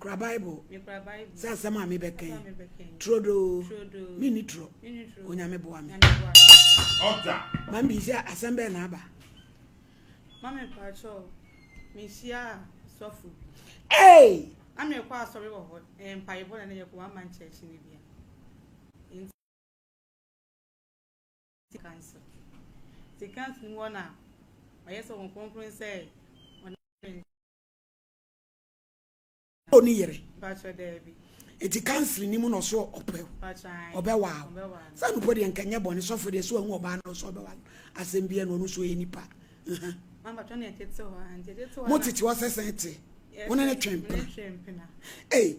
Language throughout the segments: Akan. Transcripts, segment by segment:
Kura Bible. Sɛ asɛm a mebɛka yi, turodoo, menni torɔ. Onyame boa me. Mami sɛ asɛm bɛn na aba? Mami mpakyɛw, mehyia sɔfo bi. Hey! Na mekɔ asɔre wɔ hɔ, ɛyɛ mpaebɔ na na yɛkɔ one man church no bi a. Nti council. Nti council no mu hɔ na ɔyɛ sɛ wɔn kronkron sɛ ɔne Ɔni yere. Eti council ni mu na ɔso ɔpɛ ɔbɛwaa wo. Sɛ no po deɛ nka nyɛ bɔne sɔfo deɛ so wahu ɔbaa no ɔso ɔbɛwa no asɛm bia na ɔno so ɔyɛ nipa. Mo tete hɔ sɛ sɛn te wo ne ne twe mpena. Ei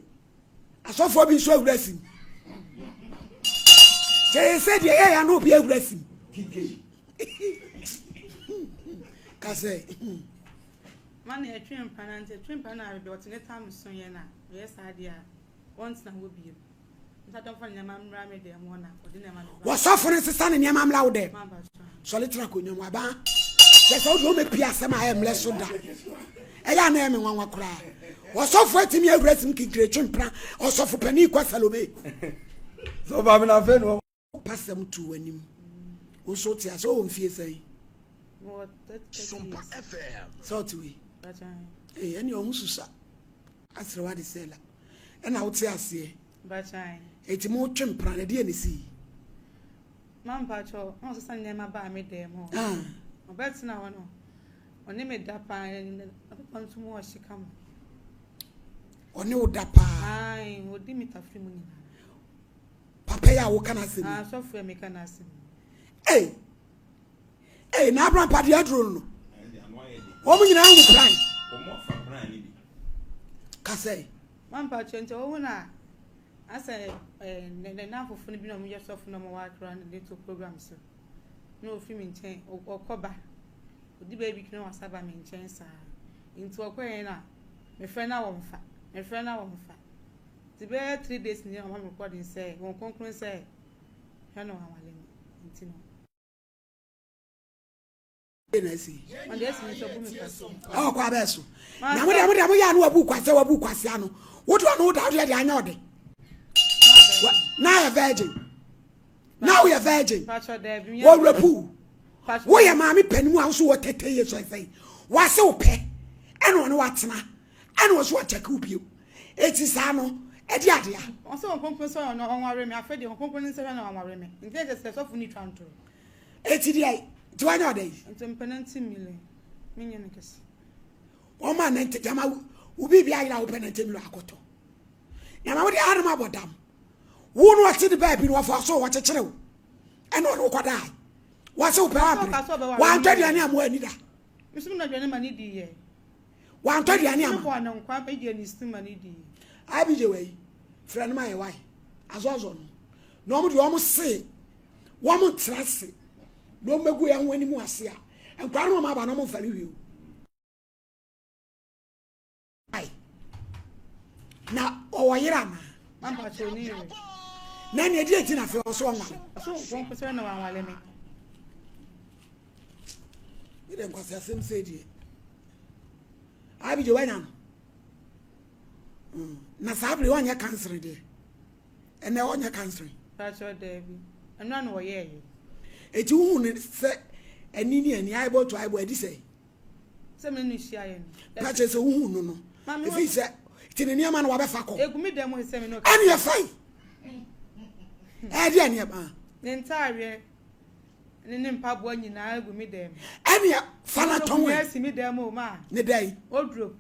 asɔfoɔ bi nso awura sim. Sɛ yɛ sɛ deɛ yɛyɛ ano obi awura sim. Kasɛ. Ma na ɛtwe mpana nti ɛtwe mpana na baabi a ɔte ne tam so yɛ na ɔyɛ saa deɛ a ɔntena hɔ bio nti adɔmfa ne nneɛma mmra me dɛm hɔ na ɔde nneɛma no ba. Wɔsɔfo no nsesa ne nneɛma mmra wo dɛm. Sɔre tena akonnwa mu abaa. Kyɛ sɛ wode wɔmɛpie asɛm a ɛyɛ mmerɛ so da. Ɛyɛ a na ɛyɛ me nwanwa koraa. Ɔsɔfo atumi awura sim kinkire twe mpena ɔsɔfo panin kɔ Salome. Sɛ ɔba me na afei na Pasɛm to w'anim. Wo nso wote ase wowɔ mfie sɛn? Sɛ ɔte wei. Ee ɛne ɔho susa asrɛ wade sɛ la ɛna wote aseɛ. Eti mo twe mpena na ɛdeɛ ne sii. Ma mpakyɛ na ɔsesa nneɛma baa me dɛm hɔ. Ah. Ɔbɛtena hɔ no ɔne me da paa na papa nso mu ɔhye kama. Ɔne wo da paa. Ae, ɔdi me tafiri mu nyinaa. Papa yi a woka n'asɛm yi. Ah, sɔfo a meka n'asɛm yi. Ei, ei, na Abraham padeɛ aduro no. Wɔn nyinaa hu plan. Wɔn afa plan no bi. Kasɛ. Mampa kyerɛ nti wɔn na asɛ ɛɛ ne ne n'afofo no bi na wɔn yɛ sɔfo na wɔn wɔ akra na de to program so. Na ofi mi nkyɛn ɔkɔ ba. Odi baabi kí na wasa ba mi nkyɛn saa. Nti ɔkɔ yɛn na mefrɛ na wɔn fa. Mefrɛ na wɔn fa. Nti bɛyɛ 3 days ni ɔma me recording sɛ wɔn kronkron sɛ hwɛ no wanwale me nti no. Na asi. Ɔde asi mi sɛ ɔbu mi kwasi. Ɛwɔ kɔ abɛɛ so. Na mo deɛ mo deɛ mo yɛ ano wabu kwasi wabu kwasi ano. Wode ɔno woda wodeɛ deɛ anyɛ ɔde. Na ayɛ virgin. Na woyɛ virgin. Wɔwura puu. Woyɛ maame panimu a woso wɔ tete yɛ so ɛsɛn. Wase wo pɛ ɛna ɔne watena. Ɛna ɔso akyɛke wo bio. Eti saa no, ɛde ade a. Ɔsɛ wɔn kronkron sɛ ɔno ɔnware me afei deɛ wɔn kronkron ne nsɛ hwɛ na wanware me nti ɛsɛ sɛ sɔfo ne twa ntoro. Eti deɛ nti wanyɛ ɔdɛ yi. Nti mpɛ 90 million menyɛ no kɛse. Wɔn ma 90 gyama wo biribi ayera wopɛ 90 million akɔtɔ. Nyama wode anom abɔ dam. Wo no ɔte ne baabi no wɔfa so wɔkyekyere wo. Ɛna ɔne wo kɔdae. Wɔse wopɛ wampere. Wantɔ aduane a mo ani da. Mesum na aduane ma ne di yɛ. Wantɔ aduane ama. Mebɔ ne nkwa bɛgye ne si ma ne di. Abigye wei frɛ no ma yɛ wae azɔzɔ no na wɔn deɛ wɔn se wɔn ntra ase na wɔn bɛgu yɛn ho anim ase a nkwadaa no wɔn aba na wɔn mfa ne hwee o. Na ɔwɔ yere anaa? Mampa kyerɛ ne yere. Na nea ɛdi akyi na afei ɔso ɔnwale. Ɔso wɔn pɛ na wanwale me. Ne deɛ nkwasi asɛm sɛ deɛ. Abigye wanya no. Na saa bere ɔnyɛ kansere deɛ. Ɛnɛ ɔnyɛ kansere. Pakyɛ daabi. Ɛno ano wɔyɛɛ yɛ. Eti wohu ne sɛ ani ne ani eyeball to eyeball ɛdi sɛ. Sɛ me ne hyia yɛ no. Pakyɛ sɛ wohu no no. Efi sɛ ti ne nneɛma no wabɛfa kɔ. Egu mi dɛm sɛ me no. Ɛne ɛfa yi. Ɛde nneɛma. Ne ntaareɛ ne ne mpaboa nyinaa egu mi dɛm. Ɛne fa na tɔn wɛ. Esi mi dɛm o ma. Ne dɛ yi. Wardrobe.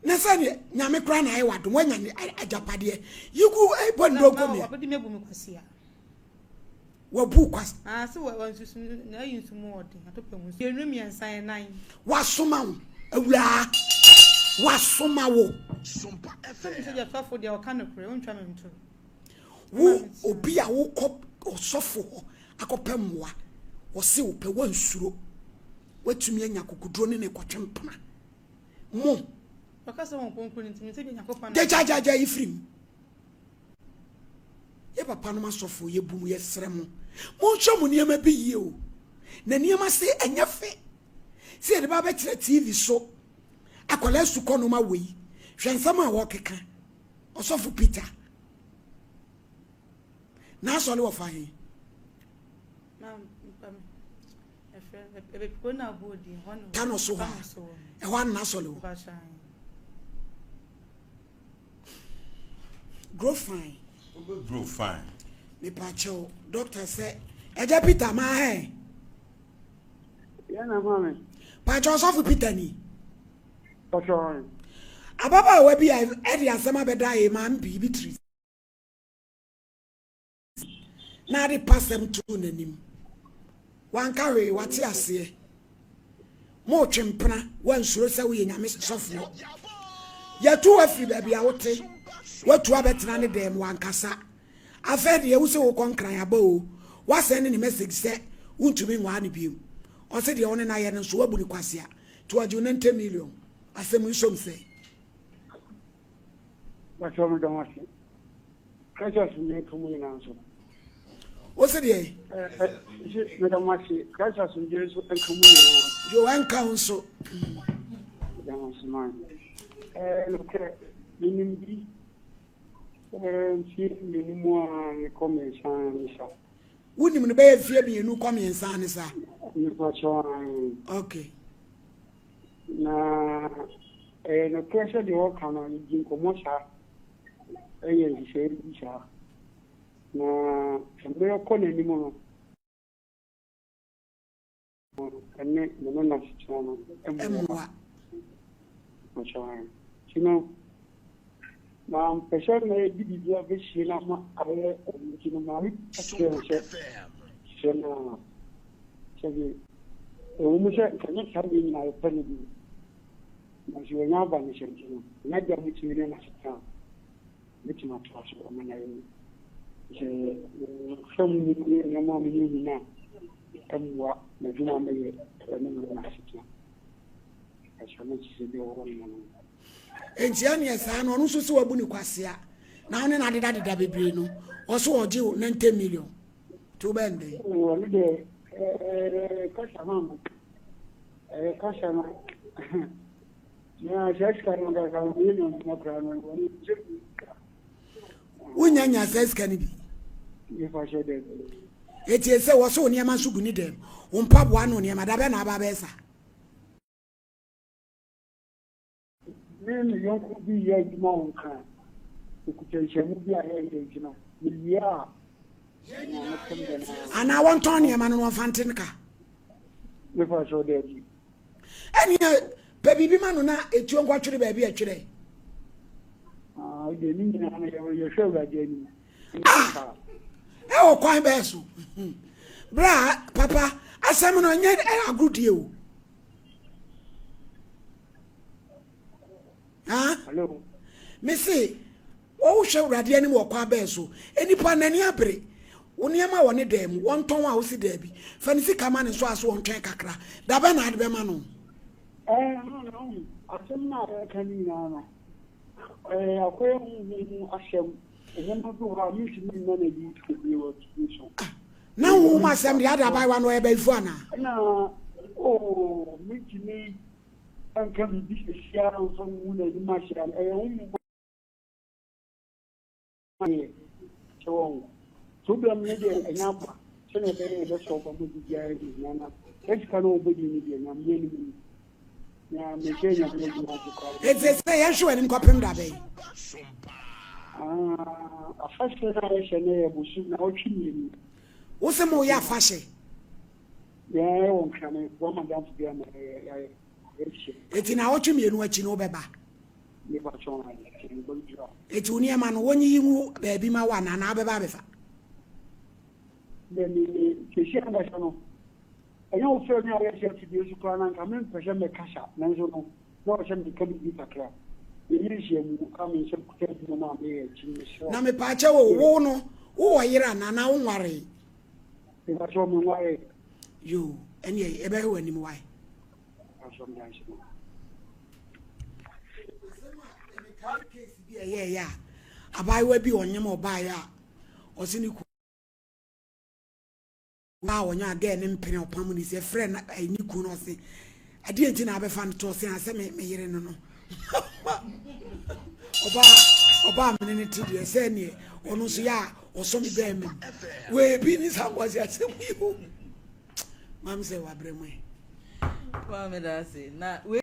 Na sɛ ne nyame kora na ayɛ wadom wanya ne agyapadeɛ yigu bɔ ne dɔnkɔ mi. Wabɛdi mi abu mi kwasia. Wabu kwasi. Ah, sɛ wa nsusu na ayi nsu mu ɔden atɔpɛ mu nsu. Mmienu mmiɛnsa ɛnan. Wasoma wo awuraa wasoma wo. Sɛ mi sɛ deɛ sɔfo deɛ ɔka no korɛ ontwa mi nto. Wo obi a wokɔ ɔsɔfo hɔ akɔpɛ mmoa ɔse wopɛ wansuro watumi anya kokoduro ne ne kɔtwe mpena mo. Ɔka sɛ wɔn kronkron nti mi sɛ bi Nyankopɔn. Gyagyagya yi firi mu. Yɛ papa nom asɔfo yɛ bu mu yɛ srɛ mo monhwɛ mo nneɛma bi yie o na nneɛma se ɛnyɛ fɛ sɛ yɛde ba bɛkyerɛ TV so akwadaa sukɔ noma wei. Hwɛ nsɛm a wɔkeka. Ɔsɔfo Peter. N'asɔre wɔ fa he? Tano so hɔ a. Ɛhɔ a n'asɔre wɔ. Grow fine. Grow fine. Mepa kyɛw, doctor sɛ ɛgya Peter maa hɛ. Yɛn na maame. Pakyɛ ɔsɔfo Peter ni. Pakyɛ ɔn. Ababaawa bi a ɛde asɛm abɛda yɛ maame biribi tiri. Na ade pasɛm too n'anim. Wanka hwee, wate aseɛ. Moretwe mpena, woansuro sɛ woyɛ Nyame sɔfoɔ. Yɛatu wo afiri baabi a wote, woatu abɛtena ne dan mu, wankasa. Afei deɛ wo sɛ wokɔ Nkran aba oo, woasɛnde ne message sɛ wontumi nwaa no biom. Ɔse deɛ wo ne no ayɛ no nso woabu no kwasea, nti ɔgye wo 90 million. Asɛm yi som sɛn? Mpakyɛw meda mo ase. Christ asomdwoe nka mo nyinaa nso. Wo se deɛ? Ɛɛ, meda mo ase. Christ asomdwoe nso nka mo nyinaa. Yo, ɛnka wo nso. Meda mo ase man. Ɛɛ, nokorɛ, menim bi. Ɛɛ, mfie mmienu mu a mekɔ mmiɛnsa ne sa. Wonim no bɛyɛ mfie mmienu kɔ mmiɛnsa ne sa? Mepakyɛw ae. Okay. Na ɛyɛ nokorɛ sɛ deɛ ɔka no, yɛdi nkɔmmɔ saa. yɛ nhyehyɛe bi saa. Na mmerɛ kɔ n'anim no, ɛne me ne n'asetena no mmoa. Nti no, mampɛ sɛ mɛdi biribi a bɛsie no ama ayɛ ɛno nti no, maame ka kyerɛɛ no sɛ, sɛ na sɛbi ɛwɔ mu sɛ nka nyɛ saa deɛ nyinaa yɛpɛ no bi. Nanso yɛanya aba no sɛ nti no, n'agya betumi ne no asetena a, obetumi atoa so ama no ayɛ yie. Sɛ mehwɛ mu ne nneɛma a meyɛ nyinaa a, ɛmmoa m'adwuma a meyɛ ne me ne n'asetena. Ɛsɛ no te sɛ bi wɔ hɔ nom no. Enti ɛneɛ saa no ɔno nso sɛ wabu ne kwasea na wo ne no adedadeda bebree no ɔso ɔgye wo 90 million nti wobɛyɛ no dɛn? Ɔno deɛ ɛɛ kasa ma no. Ɛyɛ kasa no na saa sika no ankasa no yɛ nyansa koraa no wɔn sɛ bi sika. Wonya nya saa sika no bi. Nifa sɛ dɛ. Eti sɛ wɔso nneɛma nso gu ne dɛm, wo mpaboa no nneɛma da bɛn na aba abɛyɛ saa? Me ne me yɔnko bi reyɛ adwuma wɔ Nkran. Okuta nhyiamu bi a yɛreyɛ nti no, mewie a, nea mepɛ meyɛ no ara. Anaa wɔntɔn nneɛma no na wɔmfa nte no ka? Mepa kyɛw, dabi. Ɛnneɛ pɛ biribi ma no na etuo nkɔtwere baabi a ɛtwerɛ. Ah, deɛ ne nyinaa no yɛhwɛ Awurade anim. Ah, ɛwɔ kwan bɛɛ so. Bra, papa, asɛm no ɛnyɛ agrodie o. Hello. Me se, wɔwohwɛ Awurade anim wɔ kwan bɛn so? Nnipa n'ani abere. Wo nneɛma wɔ ne dan mu, wɔntɔn a wosi daabi. Fa ne sika ma ne nso a so wɔntwɛn kakra. Da bɛn na ade bɛma no? Ɛɛ, no, no, asɛm no a yɛreka no nyinaa no, ɛyɛ akɔyɛ honhom mu asɛm. Nneɛma bi wɔ hɔ a mentumi nna no adi bebree wɔ afidie so. Ah, na honhom mu asɛm deɛ ade abaayewa no ɔyɛ bayifo anaa? Ɛna, oh, mentumi nka biribi seesei ara mfa ngu n'anim ase a, ɛyɛ honhom mu adeɛ. Sɛ wɔn problem no deɛ ɛnyɛ aba sɛnea ɛbɛyɛ yɛbɛsɔ ɔba mu biribiara de hia na saa sika no wɔbɛdi no deɛ nyame anim ni na mehyɛ nyame adwuma ase koraa. Enti sɛ yɛnhwɛ w'anim kɔpem da bɛn? Ah, afahyɛ no a yɛhyɛ no yɛ bosom na ɔtwe mmienu. Wo se mo yɛ afahyɛ? Yɛn wɔ Nkrame, boa madamfo bi ama yɛayɛ yɛhyɛ. Enti na ɔtwe mmienu akyi no wobɛba? Enti wo nneɛma no wɔnyiyi ngu baabi ma wo anaa na wobɛba abɛfa? Dɛ me me sɛsi ankasa no ɛnyɛ wo frɛ me a woyɛ sɛ afidie so koraa no anka mempɛ sɛ mɛkasa nanso no na ɔwɔ sɛ meka biribi kakra. Yɛyɛ nhyiamu a me nsa kuta adwuma mu a meyɛ nti mesrɛ wo. Na mepaakyɛw o, wo no wowɔ yere anaa na wonwaree? Mepaakyɛw menwaree. Yoo, ɛneɛ yɛbɛhwɛ w'anim wae. Mepaakyɛw meda ase ma. Asɛm a mekae case bi a ɛyɛɛyɛ a abaayewa bi ɔnyem ɔbaeɛ a ɔse ne kunu a ɔnyɛ a gɛɛ ne mpene ɔpam ne sɛ frɛ na ne kunu no ɔse adeɛ nti na abɛfa no to ɔse asɛ me me yere no no. Ɔbaa ɔbaa mene ne te deɛ sɛ neɛ ɔno nso yɛ a ɔsɔ me bɛn me mu. Wei bi ne saa nkwasi asɛm yi o. Maame sɛ wabrɛ mu ɛ. Maame da ase na wei.